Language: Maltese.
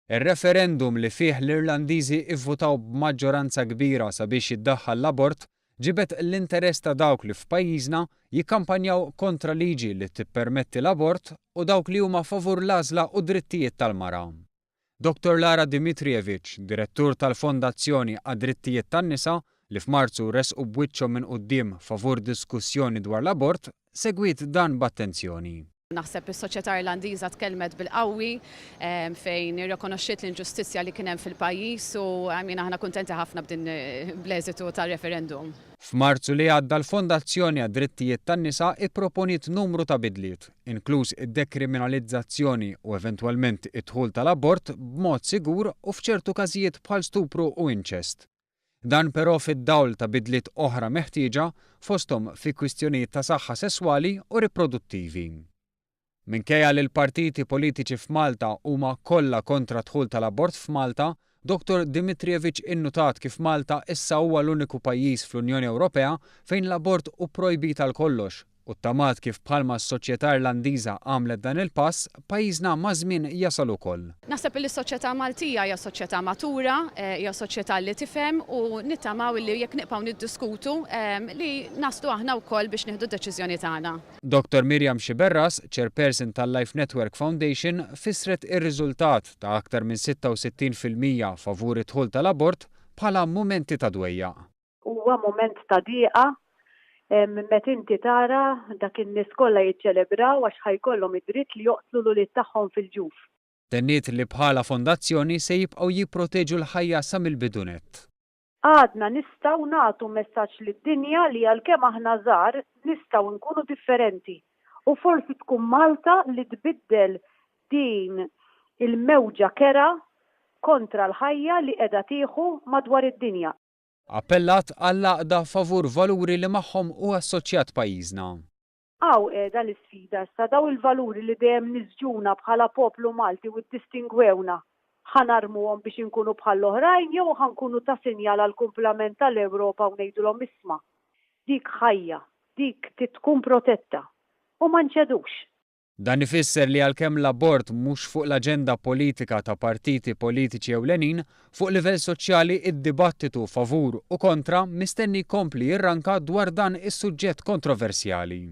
Ir-referendum li fih l-Irlandiżi ivvutaw b'maġġoranza kbira sabiex jiddaħħal l-abort ġibed l-interess ta' dawk li f'pajjiżna jikkampanjaw kontra liġi li tippermetti l-abort u dawk li huma favur l-għażla u d-drittijiet tal-mara. Dottor Lara Dimitrijevic, Direttur tal-Fondazzjoni għad-Drittijiet tan-Nisa, li f'Marzu resqu b'wiċċhom minn quddiem favur diskussjoni dwar l-abort, segwiet dan b'attenzjoni. Naħseb is-soċjetà Irlandiża tkellmet bil-qawwi fejn irrikonoxxiet l-inġustizzja li kien hemm fil-pajjiż u I mean aħna kuntenti ħafna b'din bl-eżitu tar-referendum. F'Marzu li għadda l-Fondazzjoni għad-Drittijiet tan-Nisa ipproponiet numru ta' bidliet, inkluż id-dekriminalizzazzjoni u eventwalment id-dħul tal-abort b'mod sigur u f'ċertu każijiet bħal stupru u inċest. Dan però fid-dawl ta' bidliet oħra meħtieġa, fosthom fi kwistjonijiet ta' saħħa sesswali u riproduttivi. Minkejja li l-partiti politiċi f'Malta huma kollha kontra d-dħul tal-abort f'Malta, Dottor Dimitrijevic innutat kif Malta issa huwa l-uniku pajjiż fl-Unjoni Ewropea fejn l-abort hu projbit għal kollox u ttamat kif bħalma s-soċjetà Irlandiża għamlet dan il-pass, pajjiżna maż-żmien jasal ukoll. Naħseb illi s-soċjetà Maltija hija soċjetà matura, hija soċjetà li tifhem u nittamaw illi jekk nibqgħu niddiskutu li naslu aħna wkoll biex nieħdu d-deċiżjoni tagħna. Dottor Miriam Sciberras, Chairperson tal-Life Network Foundation, fissret ir-riżultat ta' aktar minn 66% favur id-dħul tal-abort bħala mumenti ta' dwejjaq. Huwa mument ta' dieqa meta inti tara dak in-nies kollha jiċċelebraw għax ħa jkollhom id-dritt li joqtlu l-ulied tagħhom fil-ġuf. Tenniet li bħala fondazzjoni se jibqgħu jipproteġu l-ħajja sa mill-bidu nett. Għadna nistgħu nagħtu messaġġ lid-dinja li għalkemm aħna żgħar nistgħu nkunu differenti u forsi tkun Malta li tbiddel din il-mewġa kerha kontra l-ħajja li qiegħda tieħu madwar id-dinja. Appellat għall-għaqda favur valuri li magħhom hu assoċjat pajjiżna. Hawn qiegħda l-isfida issa, dawn il-valuri li dejjem nisġuna bħala poplu Malti u ddistingwewna, ħa narmuhom biex inkunu bħall-oħrajn jew ħa nkunu ta' sinjal għall-kumplament tal-Ewropa u ngħidulhom isma', dik ħajja, dik trid tkun protetta u ma nċedux. Dan ifisser li għalkemm l-abort mhux fuq l-aġenda politika ta' partiti politiċi ewlenin, fuq livell soċjali id-dibattitu favur u kontra mistenni jkompli jirranka dwar dan is-suġġett kontroversjali.